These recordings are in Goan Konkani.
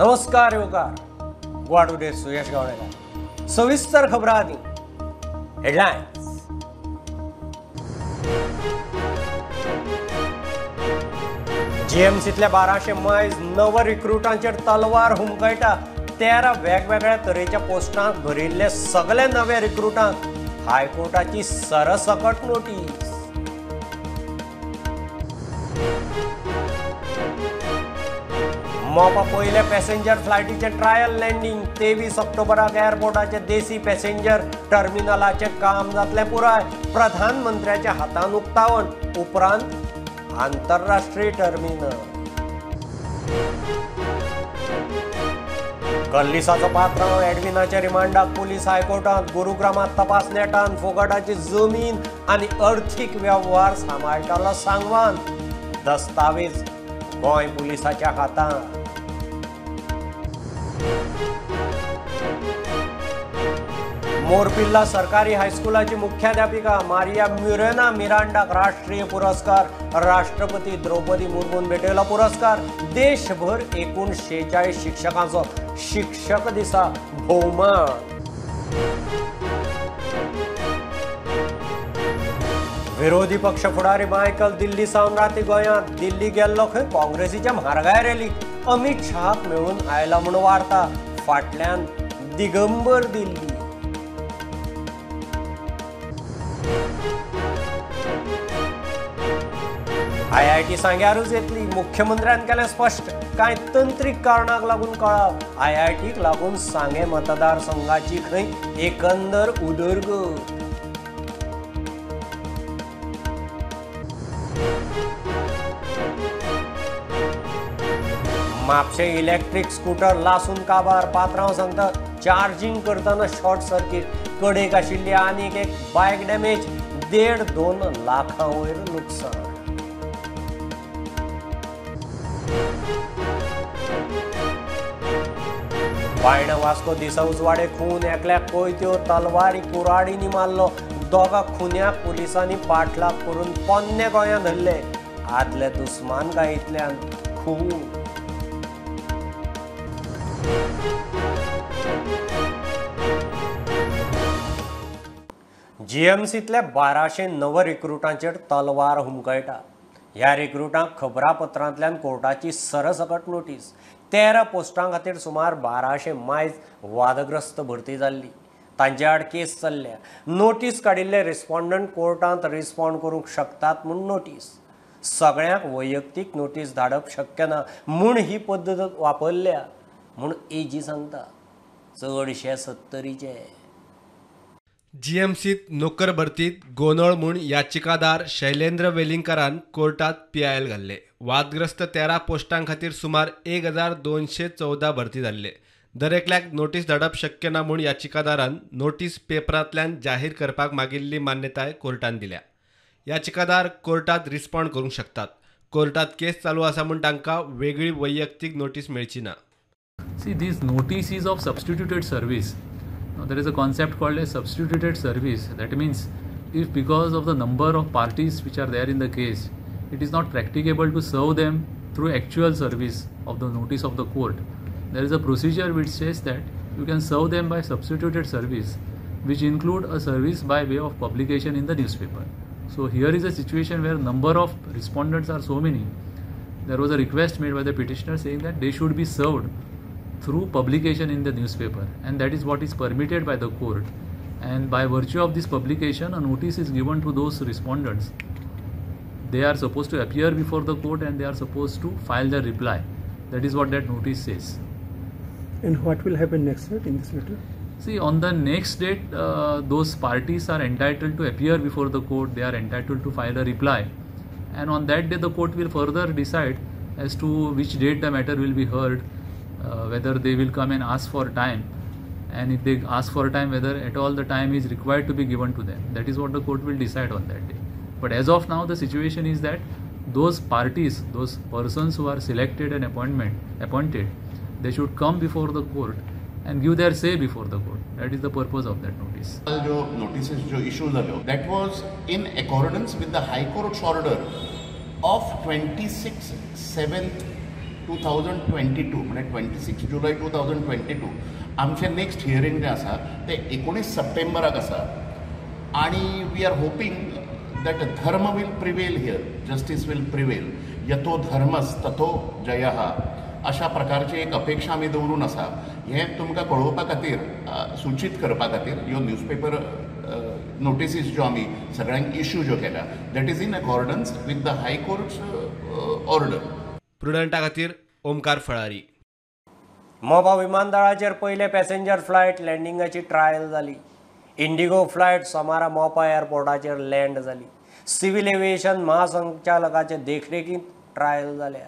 नमस्कार येवकार गोवा टुडे सुयश गावडेकर. सविस्तर खबरां आदी हेडलायन्स. जीएमसीतल्या 1200 मायज नव रिक्रुटांचेर तलवार हुमकळटा. 13 वेगवेगळ्या तरेच्या पोस्टांक भरिल्ले सगळे नवे रिक्रुटांक हायकोर्टाची सरसकट नोटीस. मोपा पयले पॅसेंजर फ्लायटीचे ट्रायल लँडींग 23 ऑक्टोबराक एअरपोर्टाचे देसी पॅसेंजर टर्मिनलाचे काम जातलें पुराय. प्रधानमंत्र्याच्या हातान उक्तावण उपरांत आंतरराष्ट्रीय टर्मिनल. कल्लिसाचो पात्रांव एडविनाच्या रिमांडाक पुलीस हायकोर्टांत. गुरुग्रामात तपास नेटान फोगटाची जमीन आनी अर्थीक वेव्हार सांबाळटालो सांगवान. दस्तावेज गोंय पुलिसाच्या हातांत. मोरपिल्ला सरकारी हायस्कुलाची मुख्याध्यापिका मारिया म्युरेना मिरांडाक राष्ट्रीय पुरस्कार. राष्ट्रपती द्रौपदी मुर्मून भेटयलो पुरस्कार. देशभर एकूण 46 शिक्षकांचो शिक्षक दिसा भोवमान. विरोधी पक्ष फुडारी मायकल दिल्ली सावन राती गोंयांत. दिल्ली गेल्लो खंय काँग्रेसीच्या म्हारगाय रॅलीक. अमित शहाक मेळून आयला म्हूण वार्ता. फाटल्यान दिगंबर दिल्ली. आयआयटी सांग्यारूच येतली मुख्यमंत्र्यान केलें स्पश्ट. कांय तंत्रीक कारणाक लागून कळाव. आयआयटीक लागून सांगें मतदारसंघाची खंय एकंदर उदरगत. म्हापशें इलेक्ट्रीक स्कूटर लासून काबार. पात्रांव सांगता चार्जींग करतना शॉर्ट सर्किट. कडेक आशिल्ली आनीक एक बायक डॅमेज. 1.5-2 लाखां वयर लुकसाण. बायणा वास्को दिसा उजवाडे खून. एकल्याक कोयत्यो तलवारी कुराडींनी मारलो. दोगा खुन्याक पुलिसांनी पाठलाग करून पोन्ने गोंयांत धरले. आदले दुस्मानकायेंतल्यान खून. जीएमसीतल्या 1200 नव रिक्रुटांचेर तलवार हुमकळटा. ह्या रिक्रुटांक खबरापत्रांतल्यान कोर्टाची सरसकट नोटीस. 13 पोस्टां खातीर सुमार 1200 मायज वादग्रस्त भरती जाल्ली. तांचे आड केस चल्ल्या. नोटीस काडिल्ले रिस्पॉन्डंट कोर्टांत रिस्पॉन्ड करूंक शकतात म्हूण नोटीस. सगळ्यांक वैयक्तीक नोटीस धाडप शक्य ना म्हूण ही पद्दत वापरल्या म्हूण एजी सांगता. चडशे 70चे. जीएमसीत नोकर भरतीत गोंदळ म्हूण याचिकादार शैलेंद्र वेलिंगकारान कोर्टात पीआयएल घाल्ले. वादग्रस्त 13 पोस्टां खातीर सुमार 1214 भरती जाल्ले. दरेकल्याक नोटीस धाडप शक्य ना म्हूण याचिकादारान नोटीस पेपरांतल्यान जाहीर करपाक मागिल्ली मान्यताय कोर्टान दिल्या. याचिकादार कोर्टात रिस्पॉन्ड करूंक शकतात. कोर्टात केस चालू आसा म्हूण तांकां वेगळी वैयक्तीक नोटीस मेळची ना. See, this notice is of substituted service. Now, there is a concept called a substituted service. That means if because of the number of parties which are there in the case, it is not practicable to serve them through actual service of the notice of the court, there is a procedure which says that you can serve them by substituted service, which include a service by way of publication in the newspaper. So here is a situation where number of respondents are so many. There was a request made by the petitioner saying that they should be served through publication in the newspaper, and that is what is permitted by the court. And by virtue of this publication, a notice is given to those respondents. They are supposed to appear before the court and they are supposed to file their reply. That is what that notice says. And what will happen next date in this matter? See, on the next date, those parties are entitled to appear before the court. They are entitled to file a reply. And on that day, the court will further decide as to which date the matter will be heard, whether they will come and ask for time, and if they ask for time, whether at all the time is required to be given to them. That is what the court will decide on that day. But as of now, the situation is that those parties, those persons who are selected and appointed, they should come before the court and give their say before the court. That is the purpose of that notice. जो notices जो issue जाल्यो, that was in accordance with the High Court's order of 26/7/ 2022 म्हणजे 26 जुलय 2022 आमचें नेक्स्ट हियरींग जें आसा तें 19 सप्टेंबराक आसा आनी we are hoping that dharma will prevail here, justice will prevail. यतो धर्मस तथो जयः अशा प्रकारची एक अपेक्षा आमी दवरून आसा. हें तुमकां कळोवपा खातीर, सूचीत करपा खातीर ह्यो न्यूजपेपर नोटिसीस ज्यो आमी सगळ्यांक इश्यू ज्यो केल्या that is in accordance with the high court's order. प्रुडंटा खातीर ओमकार फळारी. मोपा विमानतळाचेर पयले पॅसेंजर फ्लायट लँडिंगाची ट्रायल जाली. इंडिगो फ्लायट सोमारा मोपा एअरपोर्टाचेर लँड जाली. सिव्हिल एव्हिएशन महासंचालकाचे देखरेखींत ट्रायल जाल्या.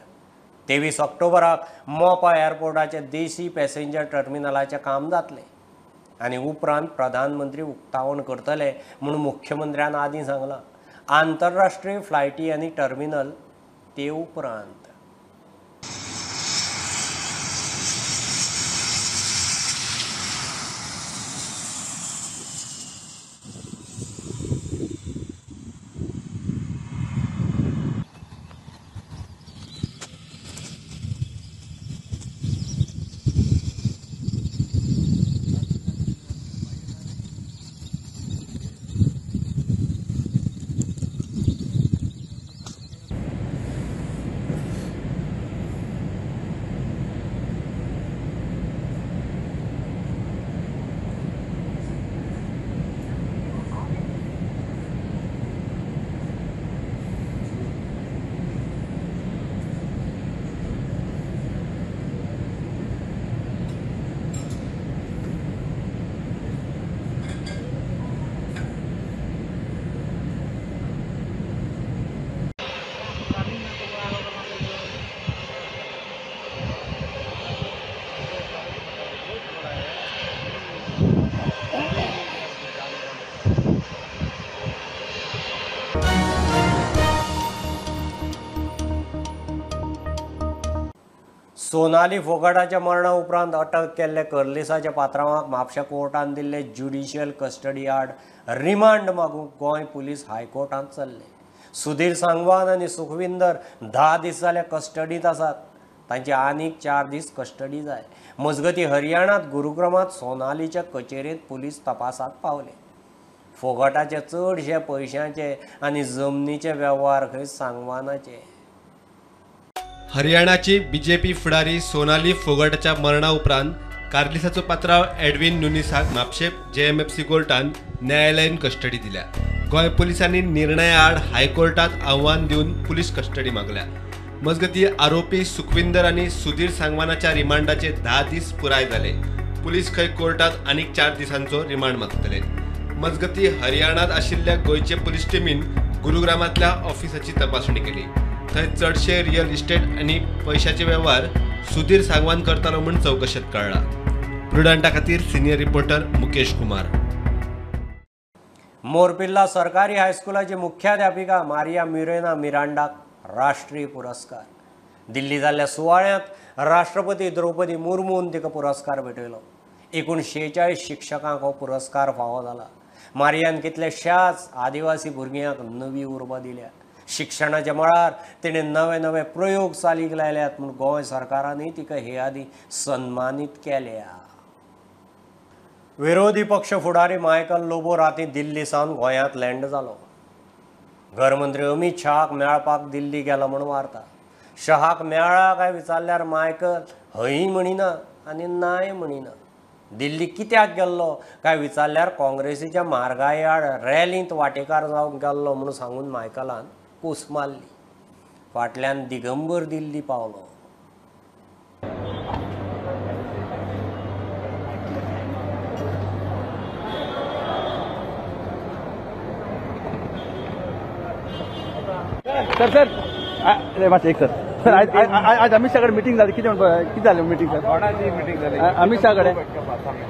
23 ऑक्टोबराक मोपा एअरपोर्टाचे देशी पॅसेंजर टर्मिनलाचें काम जातलें आनी उपरांत प्रधानमंत्री उक्तावण करतले म्हूण मुख्यमंत्र्यान आदीं सांगलां. आंतरराष्ट्रीय फ्लायटी आनी टर्मिनल ते उपरांत. सोनाली फोगाटाच्या मरणा उपरांत अटक केल्ले कर्लिसाच्या पात्रांवाक म्हापशा कोर्टान दिल्ले ज्युडिशियल कस्टडी आड रिमांड मागूंक गोंय पुलीस हायकोर्टांत चल्ले. सुधीर सांगवान आनी सुखविंदर 10 दीस जाल्या कस्टडींत आसात. तांची आनीक 4 दीस कस्टडी जाय. मजगती हरियाणांत गुरुग्रामांत सोनालीच्या कचेरेंत पुलीस तपासाक पावले. फोगाटाचे चडशे पयशांचे आनी जमनीचे वेव्हार खंय सांगवानाचे. हरियाणाची बीजेपी फुडारी सोनाली फोगाटाच्या मरणा उपरांत कार्लिसाचो पात्राव एडविन नुनीसाक म्हापशें जेएमएफसी कोर्टान न्यायालयीन कस्टडी दिल्या. गोंय पुलिसांनी निर्णया आड हायकोर्टात आव्हान दिवन पुलीस कस्टडी मागल्या. मजगती आरोपी सुखविंदर आनी सुधीर सांगवानाच्या रिमांडाचे 10 दीस पुराय जाले. पुलीस खंय कोर्टात आनीक 4 दिसांचो रिमांड मागतले. मजगती हरियाणात आशिल्ल्या गोंयचे पुलीस टिमीन गुरुग्रामांतल्या ऑफिसाची तपासणी केली. थंय चडशे रियल इस्टेट आनी पयशाचे वेव्हार सुधीर सांगवान करतालो म्हूण चवकशेंत कळ्ळा. प्रुडंटा खातीर सिनियर रिपोर्टर मुकेश कुमार. मोरपिल्ला सरकारी हायस्कुलाची मुख्याध्यापिका मारिया मिरेना मिरांडाक राष्ट्रीय पुरस्कार. दिल्ली जाल्ल्या सुवाळ्यांत राष्ट्रपती द्रौपदी मुर्मून तिका पुरस्कार भेटयलो. एकूण 46 शिक्षकांक हो पुरस्कार फावो जाला. मारियान कितल्याशाच आदिवासी भुरग्यांक नवी उर्बा दिल्या. शिक्षणाच्या मळार तिणें नवे नवे प्रयोग चालीक लायल्यात म्हूण गोंय सरकारानूय तिका हे आदीं सन्मानीत केल्या. विरोधी पक्ष फुडारी मायकल लोबो रातीं दिल्ली सावन गोंयांत लँड जालो. घरमंत्री अमीत शहाक मेळपाक दिल्ली गेलो म्हूण वार्ता. शहाक मेळ्ळा काय विचारल्यार मायकल हय म्हणिना आनी नाय म्हणिना. दिल्ली कित्याक गेल्लो काय विचारल्यार काँग्रेसीच्या म्हारगाये आड रॅलींत वांटेकार जावंक गेल्लो म्हूण सांगून मायकलान कूस मारली. फाटल्यान दिगंबर दिल्ली पावलो. सर सर मातशें एक सर सर आज अमित शाह कडेन मिटींग जाली. कितें म्हणपा कितें जालें मिटींग सर? कोणाची मिटींग जाली? अमित शाह कडेन.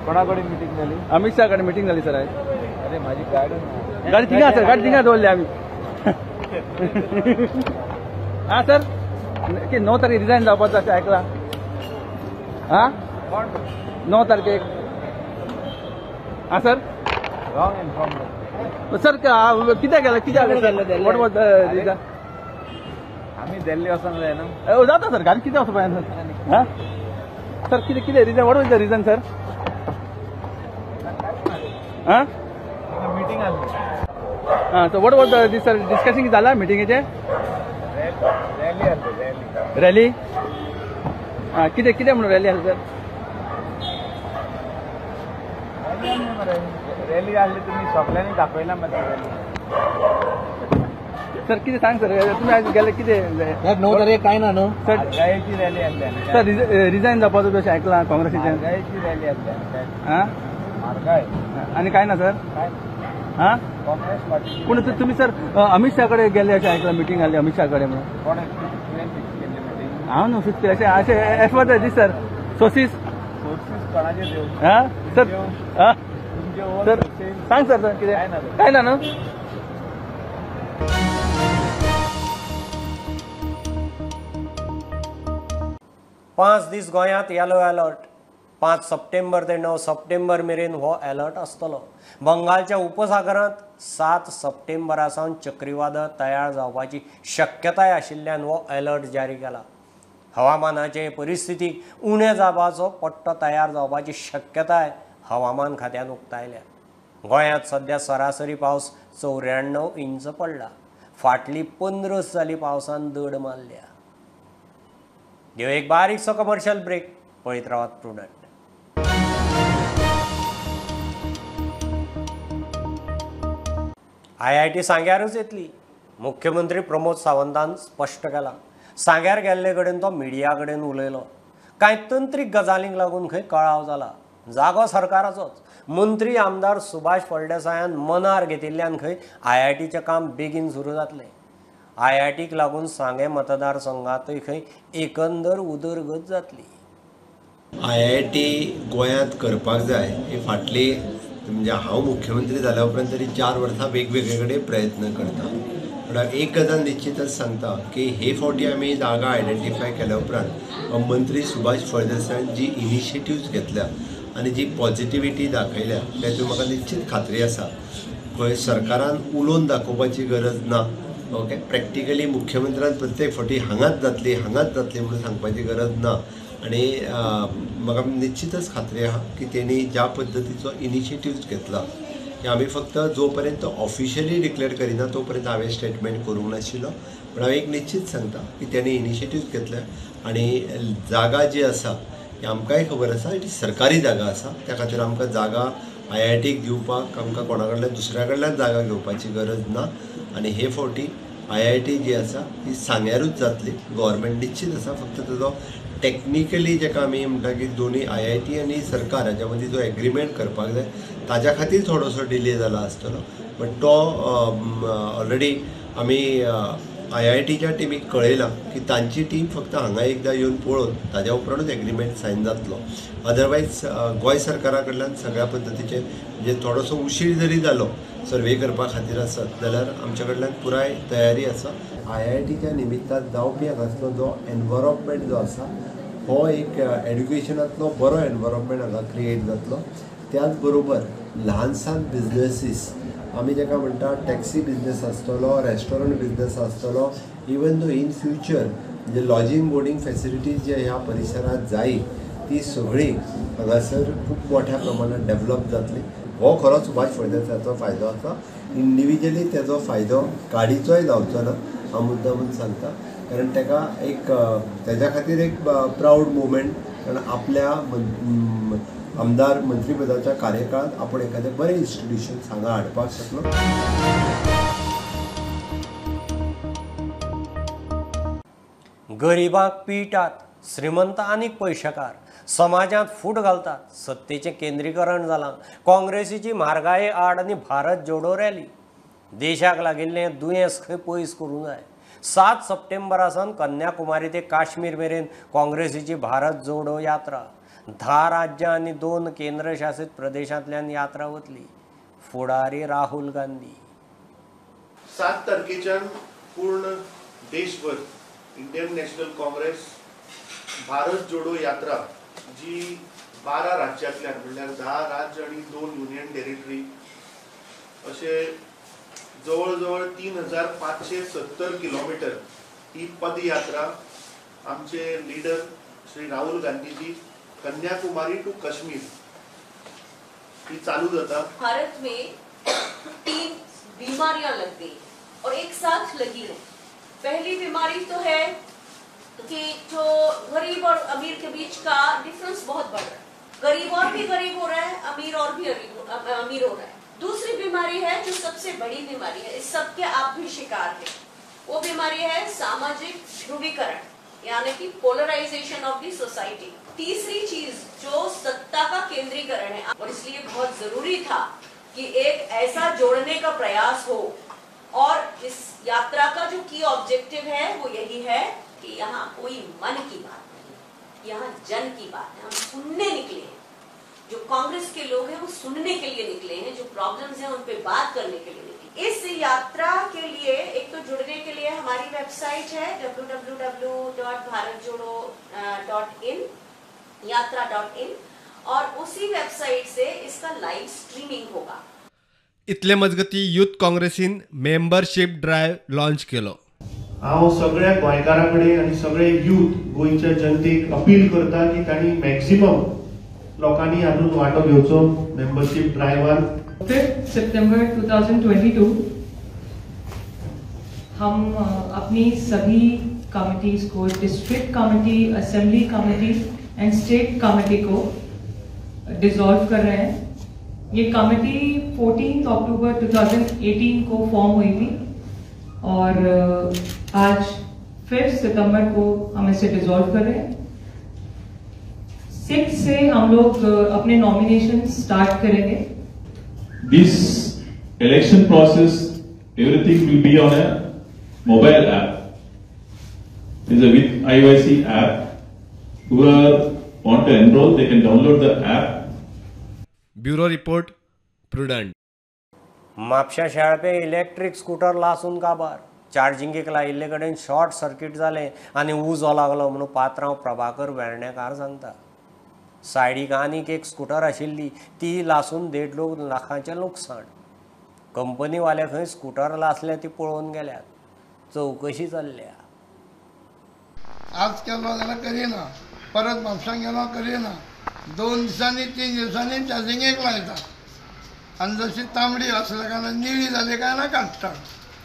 कोणा कडेन मिटींग जाली? अमित शाह कडेन मिटींग जाली सर आज. अरे म्हाजी गाडी गाडी थिंगा सर, गाडी थिंगा दवरली आमी. आं सर की 9 तारखेक रिजायन जावपाचो अशें आयकलां. आं 9 तारखेक. आं सर रॉंग इन्फॉर्मेशन सर. कित्याक गेला कित्याक? What was the reason? आमी दिल्ली वचोंक जाय न्हू. जाता सर, गाडी कितें वचपा जाय सर? हां सर, कितें कितें reason, what was the reason sir? हां मिटींग आसली. हां, so what was the sir discussing जाला मिटिंगेचें? रॅली आसली. रॅली रॅली हां, कितें कितें म्हणून रॅली आसली सर? रॅली आसली तुमी सगळ्यांनी दाखयला मरे रॅली. सर कितें सांग सर, तुमी आयज गेले कितें? 9 तारखेक काय ना न्हू सर, गायची रॅली आसली सर. रिजायन जावपाचो तशें आयकलां काँग्रेसीचें. गायची रॅली आसली. हां, म्हारगाय आनी काय ना सर? हां, काँग्रेस पार्टी. पूण तुमी सर अमित शाह कडेन गेले अशें आयकलां, मिटींग आसली अमित शाह कडेन म्हणून. कोण फिक्स केल्ली मिटींग? हांव न्हू फिक्स केलें अशें अशें एज पर दीस सर. सोर्सीस सोर्सीस कोणाचे दिवं? हां सर, हां सर सांग सर, कितें काय ना न्हू? पांच दीस गोंयांत येलो अलर्ट. 5 सप्टेंबर ते 9 सप्टेंबर मेरेन हो अलर्ट आसतलो. बंगालच्या उपसागरांत 7 सप्टेंबरा सावन चक्रीवादळ तयार जावपाची शक्यताय आशिल्ल्यान हो अलर्ट जारी केला. हवामानाचे परिस्थितीक उणें जावपाचो पट्टो तयार जावपाची शक्यताय हवामान खात्यान उक्तायल्या. गोंयांत सध्या सरासरी पावस 94 इंच पडला. फाटली 15 जाली पावसान दड मारल्या. घेवं एक बारीकसो कमर्शियल ब्रेक. पळयत रावात प्रुडंट. IIT सांग्यारूच येतली, मुख्यमंत्री प्रमोद सावंतान स्पश्ट केलां. सांग्यार गेल्ले कडेन तो मिडिया कडेन उलयलो. कांय तंत्रीक गजालींक लागून खंय कळाव जाला. जागो सरकाराचोच. मंत्री आमदार सुभाष फळदेसायान मनार घेतिल्ल्यान खंय IITचें काम बेगीन सुरू जातलें. IITक लागून सांगें मतदारसंघांतय खंय एकंदर उदरगत जातली. IIT गोंयांत करपाक जाय ही फाटली म्हणजे हांव मुख्यमंत्री जाल्या उपरांत तरी 4 वर्सां वेगवेगळे कडेन प्रयत्न करता. पूण एक गजाल निश्चितच सांगता की हे फावटी आमी जागा आयडेंटिफाय केल्या उपरांत मंत्री सुभाष फळदेसायान जी इनिशिएटिव्ज घेतल्या आनी जी पॉझिटिविटी दाखयल्या तातूंत म्हाका निश्चित खात्री आसा खंय सरकारान उलोवन दाखोवपाची गरज ना. ओके, प्रॅक्टिकली मुख्यमंत्र्यान प्रत्येक फावटी हांगाच जातली हांगाच जातली म्हणून सांगपाची गरज ना. आनी म्हाका निश्चितच खात्री आहा की तेणी ज्या पद्दतीचो इनिशिएटिव्ज घेतला की आमी फक्त जो पर्यंत ऑफिशियली डिक्लेअर करिना तो पर्यंत हांवें स्टेटमेंट करूंक नाशिल्लो. पूण हांव एक निश्चित सांगता की तेणी इनिशिएटिव्ज घेतल्या आनी जागा जी आसा ती आमकांय खबर आसा, ती सरकारी जागा आसा. त्या खातीर आमकां जागा IITक दिवपाक आमकां कोणा कडल्यान दुसऱ्या कडल्यान जागा घेवपाची गरज ना. आनी हे फावटी IIT जी आसा ती सांग्यारूच जातली. गव्हर्मेंट निश्चित आसा, फक्त ताजो टॅक्निकली जेका आमी म्हणटा की दोनूय IIT आनी सरकार हाच्या मदीं जो एग्रीमेंट करपाक जाय ताज्या खातीर थोडोसो डिले जाला आसतलो. बट तो ऑलरेडी आमी IITच्या टिमीक कळयलां की तांची टीम फक्त हांगा एकदां येवन पळोवन ताज्या उपरांतूच एग्रीमेंट सायन जातलो. अदरवायज गोंय सरकारा कडल्यान सगळ्या पद्दतीचे म्हणजे थोडोसो उशीर जरी जालो सर्वे करपा खातीर आसत जाल्यार आमच्या कडल्यान पुराय तयारी आसा. IITच्या निमित्तान जावपी हांगासलो जो एनवायरोमेंट जो आसा हो एक एड्युकेशनांतलो बरो एनवायरोमेंट हांगा क्रिएट जातलो. त्याच बरोबर ल्हान सान बिजनसीस आमी जेका म्हणटा टॅक्सी बिजनस आसतलो, रेस्टॉरंट बिजनस आसतलो, इवन दो इन फ्युचर म्हणजे लॉजींग बोर्डिंग फॅसिलिटीज जे ह्या परिसरांत जाय ती सगळी हांगासर खूब मोठ्या प्रमाणात डेवलप जातली. हो खरो सुभाष फळदेसायाचो फायदो आसा. इंडिविज्युअली तेजो फायदो गाडीचोय जावचो ना हांव मुद्दामून सांगता, कारण ताका एक तेज्या खातीर एक प्रावड मुवमेंट, कारण आपल्या आमदार मंत्रीपदाच्या कार्यकाळात आपण एखादें बरें इन्स्टिट्यूशन हांगा हाडपाक शकलो. गरिबांक पिटात, श्रीमंत आनीक पयशेकार, समाजांत फूट घालतात. सत्तेचें केंद्रीकरण जालां. काँग्रेसीची म्हारगाये आड आनी भारत जोडो रॅली. देशाक लागिल्लें दुयेंस खंय पयस करूंक जाय. 7 सप्टेंबरा सावन कन्याकुमारी ते काश्मीर मेरेन काँग्रेसीची भारत जोडो यात्रा. 10 राज्यां आनी 2 केंद्रशासित प्रदेशांतल्यान यात्रा वतली. फुडारी राहुल गांधी. 7 तारखेच्यान पूर्ण देशभर इंडियन नॅशनल काँग्रेस भारत जोडो यात्रा जी 12 राज्यांतल्यान म्हणल्यार 10 राज्य आनी 2 युनियन टेरिटरी अशे जवळ जवळ 3570 किलोमिटर ही पदयात्रा आमचे लिडर श्री राहुल गांधीजी कन्याकुमारी टू काश्मीर ही चालू जाता। भारत में 3 बीमारियां लग गई और एक साथ लगी है। पहली बीमारी तो है कि जो गरीब और अमीर के बीच का डिफरेंस बहुत बढ़ रहा है, गरीब और भी गरीब हो रहा है, अमीर और भी अमीर हो रहा है। दूसरी बीमारी है जो सबसे बड़ी बीमारी है, इस सब के आप भी शिकार हैं, वो बीमारी है सामाजिक ध्रुवीकरण, यानी कि पोलराइजेशन ऑफ the society. तीसरी चीज जो सत्ता का केंद्रीकरण है, और इसलिए बहुत जरूरी था कि एक ऐसा जोड़ने का प्रयास हो। और इस यात्रा का जो की ऑब्जेक्टिव है वो यही है कि यहाँ कोई मन की बात नहीं, यहाँ जन की बात है। हम सुनने निकले हैं, जो कांग्रेस के लोग हैं वो सुनने के लिए निकले हैं, जो प्रॉब्लम्स हैं उन पे बात करने के लिए निकले। इस यात्रा के लिए एक तो जुड़ने के लिए हमारी वेबसाइट है www.bharatjodo.in, yatra.in, और उसी वेबसाइट से इसका लाइव स्ट्रीमिंग होगा। इतले मजगती यूथ काँग्रेसीन मेंबरशीप ड्रायव्ह लॉन्च केलो। हांव सगळ्या गोंयकारां कडेन आनी सगळे यूथ गोंयच्या जनतेक अपील करता की तांणी मॅक्झिमम लोकांनी हातूंत वांटो घेवचो मेंबरशीप ड्रायव्हान। 5 सितंबर 2022 हम अपनी सभी कमिटीज को, district committee, assembly committee and state committee को डिसॉल्व कर रहे हैं। ये कमेटी 14 अक्टूबर 2018 को फॉर्म हुई थी और आज 5 सितंबर को हम इसे डिसॉल्व कर रहे हैं। 6 से हम लोग अपने नॉमिनेशन स्टार्ट करेंगे। This election process, everything will be on a mobile app. It is a with IYC app. Whoever want to enroll, they can download the app. Bureau report, Prudent. म्हापश्या शेळपे इलेक्ट्रीक स्कूटर लासून काबार, चार्जिंगेक लायिल्ले कडेन शॉर्ट सर्किट जालें आनी उजो लागलो म्हणून पात्रांव प्रभाकर वेर्णेकार सांगता। सायडीक आनीक एक स्कूटर आशिल्ली ती लासून 1.5 लाखांचें लुकसाण। कंपनीवाले खंय स्कूटर लासले ती पळोवन गेल्यात, चवकशी चल्ल्या। आज केलो जाल्यार करिना, परत म्हापशां गेलो करिना, 2 दिसांनी 3 दिसांनी चार्जिंगेक लायता आनी जशी तांबडी आसली काय ना निळी जाली काय ना काडटा।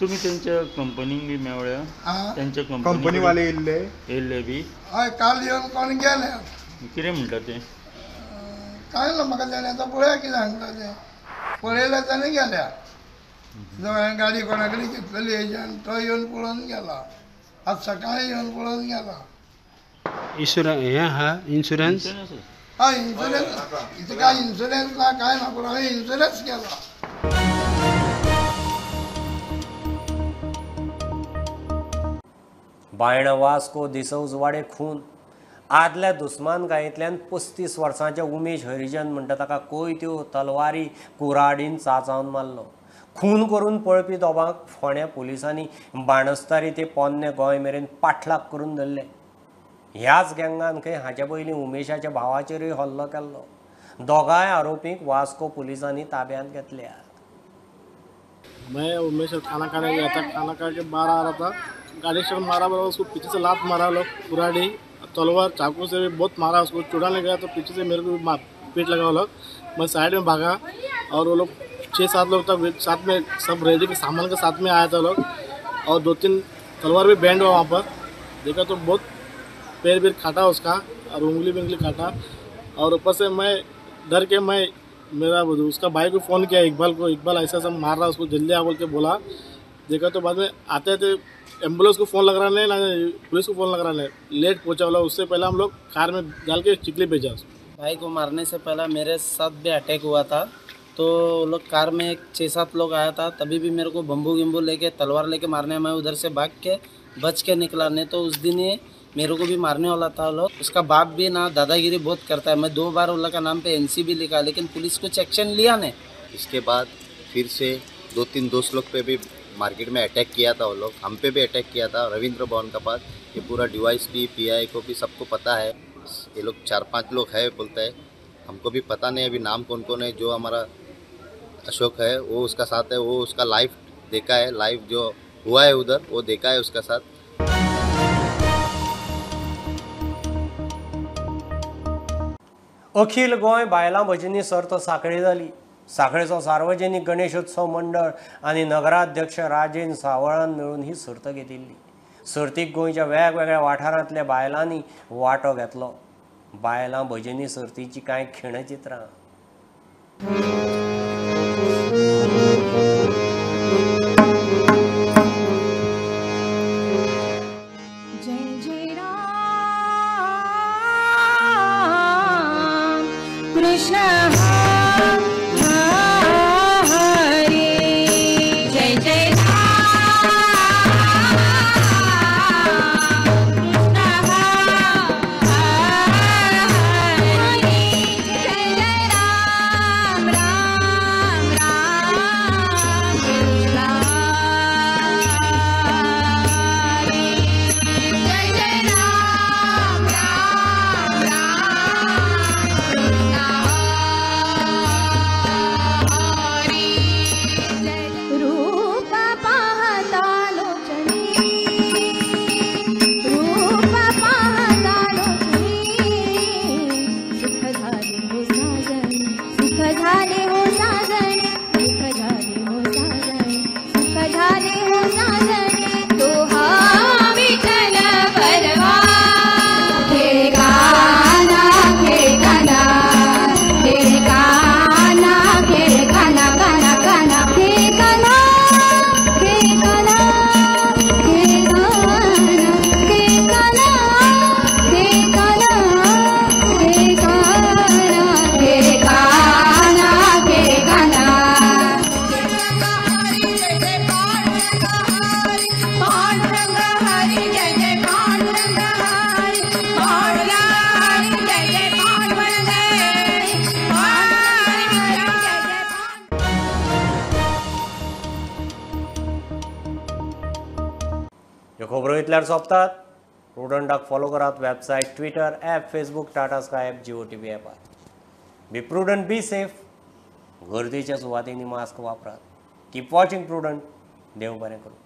तुमी तेंच्या कंपनीक बी मेवळ्या? तेंच्या कंपनीवाले येयल्ले येयल्ले बी? हय, काल येवन कोण गेले। कितें म्हणटा ते? काय ना म्हाका जाणा, आतां पळया कितें सांगता तें, पळयलें ताणें गेल्या। हांवें गाडी कोणा कडेन घेतलेली एजंट, तो येवन पळोवन गेला, आज सकाळीं येवन पळोवन गेला। इन्शुरन्स हें आहा? इन्शुरन्स? हय, इन्शुरन्स। इथं काय इन्शुरन्स ना काय ना, पूण हांवें इन्शुरन्स केला। बायणा वास्को दिसवजवाडे खून, आदल्या दुस्मानकायेंतल्यान 35 वर्सांचे उमेश हरिजन म्हणटा ताका कोयत्यो तलवारी कुराडीन चांचावन मारलो। खून करून पळपी दोबांक फोंड्या पुलिसांनी बाणस्तारी ते पोन्ने गोंय मेरेन पाठलाग करून धरले। ह्याच गँगान खंय हाचे पयलीं उमेशाच्या भावाचेरूय हल्लो केल्लो। दोगांय आरोपींक वास्को पुलिसांनी ताब्यांत घेतल्यात। मैं उमेश खाना खाने गया था, खाना खा के बाहर आ रहा था, गाड़ी से मारा बराबर उसको पीछे से लात मारा लोग, कुराड़ी तलवार चाकू से भी बहुत मारा उसको। चुड़ाने गया तो पीछे से मेरे को पीट लगा वो लोग, मैं साइड में भागा और वो लोग 6-7 लोग तक साथ में सब रेडी के सामान के साथ में आया था लोग, और 2-3 तलवार भी बैंड हुआ वहाँ पर। देखा तो बहुत पैर भी काटा उसका और उंगली भी काटा, और ऊपर से मैं डर के मैं मेरा उसका भाई को फ़ोन किया इकबाल को, इकबाल ऐसा सब मार रहा उसको जल्दी आ बोल के बोला। देखा तो बाद में आते थे एम्बुलेंस को फ़ोन लग रहा नहीं ना पुलिस को फ़ोन लग रहा नहीं, लेट पहुँचा वाला, उससे पहले हम लोग कार में डाल के चिखली भेजा उसको। भाई को मारने से पहले मेरे साथ भी अटैक हुआ था, तो लोग कार में 6-7 लोग आया था, तभी भी मेरे को बम्बू गिम्बू लेके तलवार लेके मारने, मैं उधर से भाग के बच के निकला, नहीं तो उस दिन ये मेरे को भी मारने वाला था लोग। उसका बाप भी ना दादागिरी बहुत करता है, मैं 2 बार उन लोग का नाम पे एनसी भी लिखा, लेकिन पुलिस कुछ एक्शन लिया नहीं। इसके बाद फिर से 2-3 दोस्त लोग पे भी मार्केट में अटैक किया था वो लोग, हम पे भी अटैक किया था रविंद्र भवन के पास। ये पूरा डिवाइस भी पीआई को भी सबको पता है, ये लोग 4-5 लोग है बोलते हैं, हमको भी पता नहीं अभी नाम कौन कौन है। जो हमारा अशोक है वो उसका साथ है, वो उसका लाइव देखा है, लाइव जो हुआ है उधर वो देखा है उसका साथ। अखिल गोंय बायलां भजनी सर्त सांखळी जाली. सांखळेचो सार्वजनिक गणेशोत्सव मंडळ आनी नगराध्यक्ष राजेंद्र सावळान मेळून ही सर्त घेतिल्ली. सर्तीक गोंयच्या वेगवेगळ्या वाठारांतल्या बायलांनी वांटो घेतलो. बायलां भजनी सर्तीची कांय खिणचित्रां. कृष्ण हरे जय जय कृष्ण हरे जय जय राम राम राम कृष्ण हरे जय जय राम राम राम कृष्ण रूप पाहता लोचनी रूप पाहता लोचनी सुख झाले हो साजन सुख झाले हो साजन सुख झाले हो साजन सुख झाले हो साजन तो हा विठ्ठल परवा. खेळ कान्हा खेळ कान्हा खेळ कान्हा खेळ कान्हा कान्हा कान्हा खेळ कान्हा खेळ कान्हा खेळ कान्हा खेळ कान्हा खेळ कान्हा खेळ कान्हा खेळ कान्हा ह्यो खबरो इतल्यार सोंपतात. प्रुडंटाक फॉलो करात website, Twitter, app, Facebook, Tata Sky app, Jio TV ॲपार. Be prudent, be safe. गर्देच्या सुवातींनी मास्क वापरात. Keep watching Prudent. देव बरें करूं.